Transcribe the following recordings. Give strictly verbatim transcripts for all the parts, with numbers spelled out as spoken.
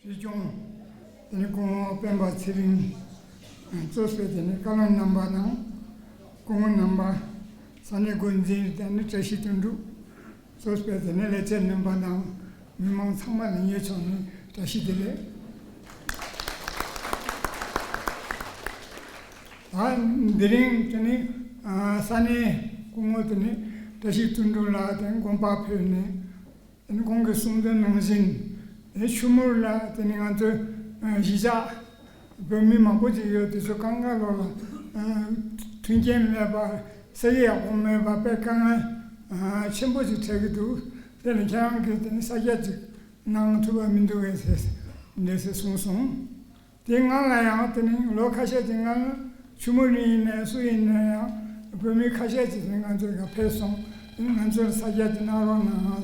སྲིད་སྐྱོང་། དེ་ནས་སྐུ་ངོ་སྤེན་པ་ཚེ་རིང་གཙོས་པའི་དེ་ནས་བཀའ་བློན་རྣམ་པ་དང་། སྐུ་ངོ་རྣམ་པ། ས་གནས་འགོ་འཛིན་དེ་ནས་བཀྲ་ཤིས་དོན་གྲུབ་གཙོས་པའི་དེ་ནས་ལས་བྱེད་རྣམ་པ་དང་། མི་མང་ཚང་མ་ལ་ངའི་ཕྱོགས་ནས་བཀྲ་ཤིས་བདེ་ལེགས། ད་འདི་རིང་དེ་ནི་ས་གནས་སྐུ་ངོ་དེ་ནི་བཀྲ་ཤིས་དོན་གྲུབ་ལགས་དེ་དགོངས་པ་ཕེབས་ནས། དེ་ནི་ཁོང་གིས་གསུངས་དོན་ནང་བཞིན། དེ་ནི་ཆུ་མུར་ལ་དེ་ནི་ང་ཚོའི་གཞིས་ཆགས་བོད་མི་མང་པོ་ཅིག་ཡོད། དེ་ཚོ་གང་ག་ལོག་ལ་མཐུན་རྐྱེན་མེད་པ། ས་ཡི་ཡག་པོ་མེད་པ། དཔེ་དཀའ་ངལ་ཆེན་པོ་ཅིག་འཕྲད་ཀྱི་འདུག་དེ་ལ་ཁྱེད་རང་གིས་དེ་ནི་ས་རྒྱ་ཅིག་གནང་ཐུབ་པ་མི་འདུག་གས་ཟེར་འདི་ཟེར་གསུངས་སོང་། དེ་སྔོན་ལ་ཡང་དེ་ནི་ལོ་ཁ་ཤས་ཀྱི་སྔོན་ལ་ཆུ་མོ་ནི་ཡིན་ནའི་སུ་ཡིན་ནའི་ཡང་བོད་མི་ཁ་ཤས་ཀྱིས་དེ་ང་ཚོའི་ག་ཕེབས་སོང་། དེ་ནི་ང་ཚོར་ས་རྒྱ་དེ་གནང་རོགས་གནང་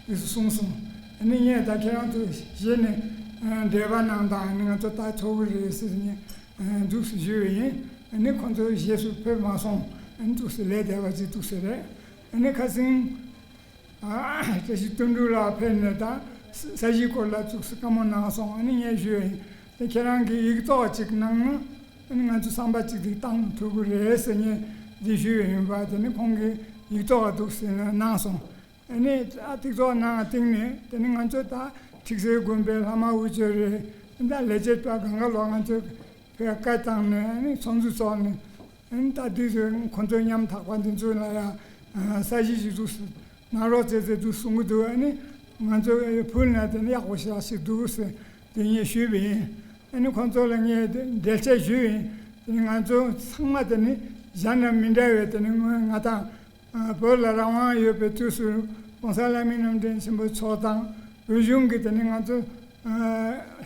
ཟེར་གསུངས་སོང་། ཨ་ནི་ངས་ད་ཁྱེད་རང་ཚོ་གཞི་ནས་འབྲེལ་བ་གནང་དང་། ཨ་ནི་ང་ཚོ་ད་ཚོགས་ཀྱི་རེད་ཟེར་ནས་འདུག་སེ་ཞུས་པ་ཡིན། ཨ་ནི་ཁོང་ཚོ་རྗེས་སུ་ཕེབས་མ་སོང་། ཨ་ནི་འདུག་སེ་ལས་བསྡད་པ་ཅིག་འདུག་སེ་རེད། ཨ་ནི་ཁ་སང་། ཨ། བཀྲ་ཤིས་དོན་གྲུབ་ལགས་ཕེབས་ནས་ད་ས་གཞིའི་སྐོར་ལ་ཙུག་སི་བཀའ་མོལ་གནང་སོང་། ཨ་ནི་ངས་ཞུས་ཡིན། དེ་ཁྱེད་རང་གིས་ཡིག་ཚོགས་ཅིག་གནང་ན་ཨ་ནི་ང་ཚོ་བསམ་པ་ཅིག་དེ་བཏང་ཐུབ་ཀྱི་རེད་ཟེར་ངས་འདི་ཞུས་ཡིན་པ། དེ་ནི་ཁོང་གིས་ཡིག་ཚོགས་འདུག་ཟེར་ནས་གནང་སོང་། ཨ་ནི་ཨ་ཐིག་ཚོགས་ནང་སྟེང་ནས་དེ་ནི་ང་ཚོ་ད་ཁྲིག་སེ་དགོན་པའི་ལྷ་མ་དབུ་ཆོས་རེད། ད་ལས་བྱེད་པ་གང་ག་ལོག་ང་ཚོ་བོད་བཀའ་བཏང་ནས་ཨ་ནི་ཚོགས་འདུ་ཚོགས་ནས། ཨ་ནི་ད་དུས་ཚོད་ཁོང་ཚོའི་ཉམ་ཐག་པ་འདི་ཚོ་ལ་ཡང་ས་གཞི་ཞིག་འདུག་གནང་རོགས་བྱེད་ཟེར་འདུག་གསུང་གི་འདུག་ཨ་ནི་ང་ཚོ་ཕུལ་ན་དེ་ནི་ཡག་པོ་ཞེ་དྲག་ཞིག་འདུག་ཟེར་དེ་ངས་ཞུས་པ་ཡིན། ཨ་ནི་ཁོང་ཚོ་ལ་ངས་འགྲེལ་བཤད་ཞུས་ཡིན། དེ་ནི་ང་ཚོ་ཚང་མ་དེ་ནི་གཞན་དང་མི་འདྲ་བའི་དེ་ནི་ང་དང་། བོད་ལ་རང་དབང་ཡོད་པའི་དུས་སུ་༸གོང་ས་ལྷ་མིའི་རྣམ་འདྲེན་ཆེན་པོ་མཆོག་དང་། བོད་གཞུང་གིས་དེ་ནི་ང་ཚོ་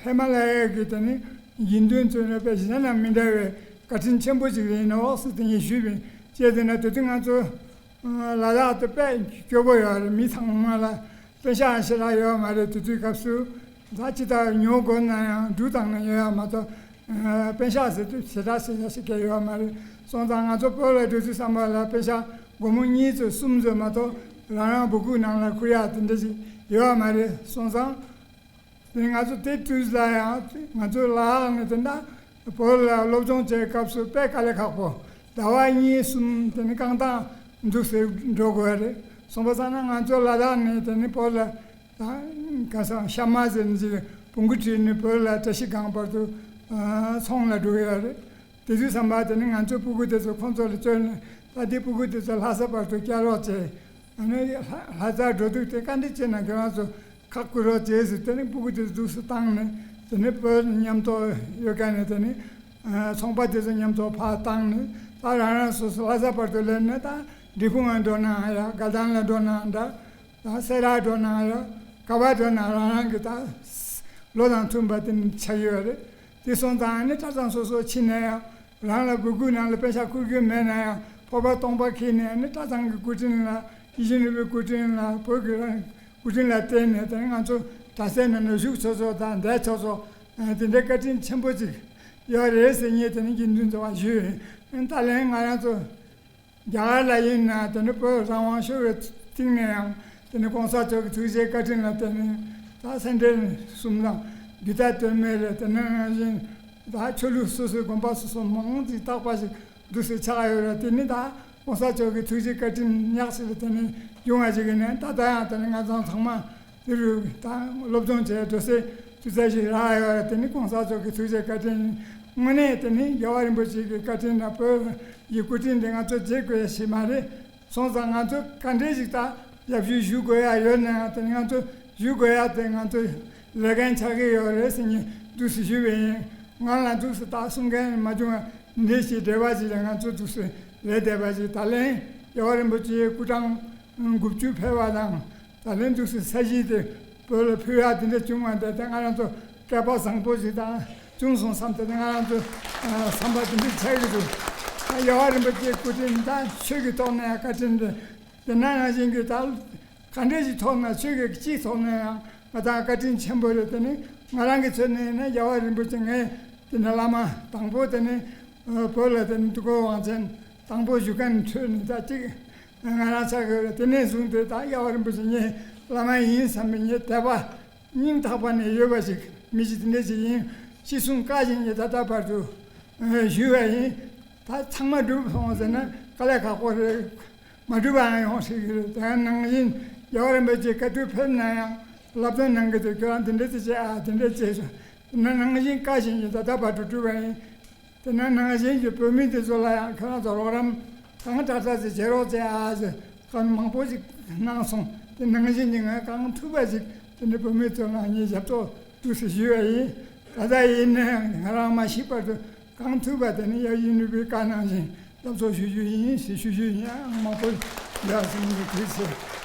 ཧི་མ་ལ་ཡ་གི་དེ་ནི་དགེ་འདུན་ཚོས་ནི་དཔེ་གཞན་དང་མི་འདྲ་བའི་བཀའ་དྲིན་ཆེན་པོ་ཞིག་རེད་ནོག་ཟེར་དེ་ངས་ཞུས་པ་ཡིན། ཅེས་དེ་ན་དེ་དུས་ང་ཚོ་ལ་དྭགས་དེ་དཔེ་སྐྱོ་པོ་ཡོད་རེད། མི་ཚང་མ་ལ་པེ་ཤག་ཞེ་དྲག་ཡོད་མ་རེད། དེ་དུས་སྐབས་སུ་ད་ཅི་ལྟར་ཉོ་དགོས་ན་ཡང་འབྲུ་དང་ནི་ཡོད་ཡ་མ་གཏོགས་པེ་ཤག་ཟེར་དུས་ཞེ་དྲག་ཞེ་དྲག་ཞིག་གས་ཡོད་མ་རེད། སོང་ཙང་ང་ཚོ་བོད་ལ་འགྲོ་དུས་ཙམ་པ་ལ་པེ་ཤག་སྒོར་མོ་གཉིས་ཙམ་གསུམ་ཙམ་མ་གཏོགས་རང་རང་སྦུ་གུ་ནང་ལ་ཁུར་ཡ་དེ་འདྲ་ཞིག་ཡོད་མ་རེད། སོང་ཙང་དེ་ང་ཚོ་དེ་དུས་ལ་ཡང་ང་ཚོ་ལ་ནི་དེ་འདྲ་བོད་ལ་སློབ་སྦྱོང་བྱེད་སྐབས་སུ་དཔེ་དཀའ་ལས་ཁག་པོ། ཟླ་བ་གཉིས་གསུམ་དེ་ནི་རྐང་ཐང་འདུག་སེ་འགྲོ་དགོས་རེད། སོང་པ་ཙང་ན་ང་ཚོ་ལ་དྭགས་ནས་དེ་ནི་བོད་ལ་ད་ག་ས་ཤ་མ་ཟེར་ནི་ཅིག་བོང་གུ་ཁྲིད་ནས་བོད་ལ་བཀྲ་ཤིས་སྒང་བར་དུ་ཚོང་ལ་འགྲོ་གི་ཡོད་རེད། དེ་དུས་ཙམ་པ་དེ་ནི་ང་ཚོའི་སྤུ་གུ་དེ་ཚོ་ཁོང་ཚོ་ལ་བཅོལ་ནས། ད་དེ་སྤུ་གུ་དེ་ཚོ་ལྷ་ས་བར་དུ་བསྐྱལ་རོགས་བྱས། ཨ་ནི་ལྷ་ལྷ་སར་འགྲོ་དུས་དེ་བཀའ་འདྲི་བྱས་ན་ཁྱེད་རང་ཚོ་ཁག་ཁུར་རོགས་བྱས་ཟེར། དེ་ནི་སྤུ་གུ་དེ་ཚོ་འདུག་སེ་བཏང་ནས། དེ་ནི་བོད་མཉམ་དུ་ཡོད་མཁན་ནས་དེ་ནི་ཚོང་པ་དེ་ཚོ་མཉམ་དུ་ཕར་བཏང་ནས། ད་རང་རང་སོ་སོ་ལྷ་ས་བར་དུ་སླེབས་ནས། ད་འབྲས་སྤུངས་ལ་འགྲོ་ན་ཡ། དགའ་ལྡན་ལ་འགྲོ་ན་འདྲ། ད་སེ་ར་འགྲོ་ན་ཡ། ག་པར་འགྲོ་ན་རང་རང་གི་ད་ལོ་དང་མཐུན་པ་དེ་ནི་ཆགས་ཡོད་རེད། དེ་སོང་ཙང་ནི་གྲྭ་ཚང་སོ་སོ་ཕྱིན་ནས་ཡང་རང་ལ་སྦུ་གུ་ནང་ལ་པེ་ཤག་ཁུར་གྱི་མེད་ན་ཡང་། ཕོར་པ་སྟོང་པ་ཁྱེར་ནས་ནི་གྲྭ་ཚང་གི་སྐུ་དྲིན་ལ། ཡིད་བཞིན་ནོར་བུའི་སྐུ་དྲིན་ལ། བོད་ཀྱི་རང་སྐུ་དྲིན་ལ་བརྟེན་ནས་དེ་ནི་ང་ཚོ་གྲྭ་སའི་ནང་ན་བཞུགས་ཆོག་ཆོག་དང་བསྡད་ཆོག་ཆོག་དེ་འདྲའི་བཀའ་དྲིན་ཆེན་པོ་ཅིག་ཡོད་རེད་ཟེར་ངས་དེ་ནི་དགེ་འདུན་ཚོ་ལ་ཞུས་ཡིན། ད་ལན་ང་རང་ཚོ་རྒྱ་གར་ལ་ཡིན་ན་དེ་ནི་བོད་རང་དབང་ཤོར་བའི་སྟེང་ནས་ཡང་དེ་ནི་གོང་ས་མཆོག་གི་ཐུགས་རྗེ་བཀའ་དྲིན་ལ་བརྟེན་ནས། ད་སེ་འབྲས་གསུམ་དང་རྒྱུད་དར་སྟོད་སྨད་རེད། དེ་ནང་བཞིན་ད་ཆོས་ལུགས་སོ་སོའི་དགོན་པ་སོ་སོ་མང་ཅིག་རྟག་པ་ཞིག་འདུག་སེ་ཆགས་ཡོད་རེད། དེ་ནི་ད་གོང་ས་མཆོག་གི་ཐུགས་རྗེ་བཀའ་དྲིན་ཉག་གཅིག་ལ་བརྟེན་ནས་བྱུང་བ་ཞིག་ཡིན་ནས། ད་ལྟ་ཡང་དེ་ནི་ང་ཚང་ཚང་མ་དེ་རུ་ད་སློབ་སྦྱོང་བྱས་འགྲོ་སའི་དུས་ཚོད་ཞིག་རག་ཡོད་རེད། དེ་ནི་གོང་ས་མཆོག་གི་ཐུགས་རྗེ་བཀའ་དྲིན། དངོས་གནས་དེ་ནི་རྒྱལ་བ་རིན་པོ་ཆེ་གི་བཀའ་དྲིན་དང་བོད་ཀྱི་སྐུ་དྲིན་དེ་ང་ཚོ་བརྗེད་དགོས་ཡ་ཞིག་མ་རེད། སོང་ཙང་ང་ཚོ་ག་འདྲས་ཞིག་ད་ཞབས་ཞུ་ཞུ་དགོས་ཡ་ཡོད་ན་ཡང་། དེ་ནི་ང་ཚོ་ཞུ་དགོས་ཡ་དེ་ང་ཚོ་ལས་འགན་ཆགས་ཀྱི་ཡོད་རེད་ཟེར་ནས་འདུག་སེ་ཞུས་པ་ཡིན། ང་ལ་འདུག་སེ་ད་གསུང་མཁན་མ་བྱུང་བ་འདི་ཞིག་འབྲེལ་བ་ཞིག་ལ་ང་ཚོ་འདུག་སེ་ལས་བསྡད་པ་ཞིག་ད་ལན་རྒྱལ་བ་རིན་པོ་ཆེའི་སྐུ་འཕྲེང་དགུ་བཅུ་ཕེབས་པ་དང་། ད་ལན་འདུག་སེ་ས་གཞི་དེ་བོད་ལ་ཕུལ་ཡ་དེ་འདྲ་བྱུང་བ་དེ་ད་ང་རང་ཚོ་སྐལ་པ་བཟང་པོ་ཞིག་དང་བྱུང་སོང་བསམ་སྟེ་ང་རང་ཚོ་བསམ་པ་དེ་འདྲ་ཆགས་ཀྱི་འདུག་ད་རྒྱལ་བ་རིན་པོ་ཆེའི་སྐུ་དྲིན་དང་ཆོས་ཀྱི་ཐོག་ནས་བཀའ་དྲིན་དེ། དེ་ནང་བཞིན་གྱི་ད་ག་འདྲ་ཞིག་ཐོག་ན་ཆོས་ཀྱི་སྤྱིའི་ཐོག་ནས་ཡང་ང་དང་བཀའ་དྲིན་ཆེན་པོ་རེད། དེ་ནི་ང་རང་གི་ཚོད་ནས་ནི་རྒྱལ་བ་རིན་པོ་ཆེ་ངའི་དེ་ནི་བླ་མ་དང་པོ་དེ་ནི་བོད་ལ་དེ་ནི་འདུ་འགོད་དབང་ཆེན་དང་པོ་ཞུ་མཁན་ཁྲོད་ནས་ད་གཅིག་ང་རང་ཆགས་ཀྱི་ཡོད་རེད། དེ་ནས་བཟུང་སྟེ་ད་རྒྱལ་བ་རིན་པོ་ཆེ་ངའི་བླ་མ་ཡིན་བསམ་པའི་ངའི་དད་པ་སྙིང་ཐག་པ་ནས་ཡོད་པ་ཞིག་ མི་ཞིག་དེ་འདྲ་ཞིག་ཡིན། ཤི་གསོན་བཀའ་བཞིན་གྱི་ད་ལྟ་བར་དུ་ཨ་ཞུས་པ་ཡིན། ད་ཚང་མ་འགྲུབ་སོང་ཟེར་ན་དཀའ་ལས་ཁག་པོ་རེད། མ་འགྲུབ་པའང་ཡོང་སྲིད་ཀྱི་རེད། དེ་ནང་བཞིན་རྒྱལ་བ་རིན་པོ་ཆེ་བཀའ་འཁྲོལ་ཕེབས་ན་ཡང་བསླབ་སྟོན་གནང་གི་འདུག་ཁྱོད་རང་དེ་འདྲ་དེ་བྱས་ཨ་དེ་འདྲ་བྱས་སོང་། དེ་ནང་བཞིན་བཀའ་བཞིན་གྱི་ད་ལྟ་བར་དུ་སྒྲུབ་པ་ཡིན། དེ་ནང་བཞིན་གྱི་བོད་མི་དེ་ཚོ་ལ་ཡང་ཁྱོད་རང་ཚོ་རོགས་རམ་གང་དྲག་དྲག་ཅིག་བྱེད་རོགས་བྱས་ཨ་ཟེར་བཀའ་མང་པོ་ཞིག་གནང་སོང་། དེ་ནང་བཞིན་གྱི་ངས་གང་ཐུབ་པ་ཞིག་དེ་འདྲ་བོད་མི་ཚོ་ལ་ངས་ཞབས་ཏོག་ཏུ་ཞུས་པ་ཡིན། ད་ལྟ་ཡིན་ན་ཡང་ང་རང་མ་ཤི་བར་དུ་གང་ཐུབ་པ་དེ་ནི་ཡབ་ཡུམ་ནོར་བུའི་བཀའ་ནང་བཞིན་སློབ་གསོ་ཞུ་རྒྱུ་ཡིན་ཞེས་ཞུ་རྒྱུ་ཡིན། ཨང་མང་པོ་ཡག་སོང་གི་དུས་ཚོད།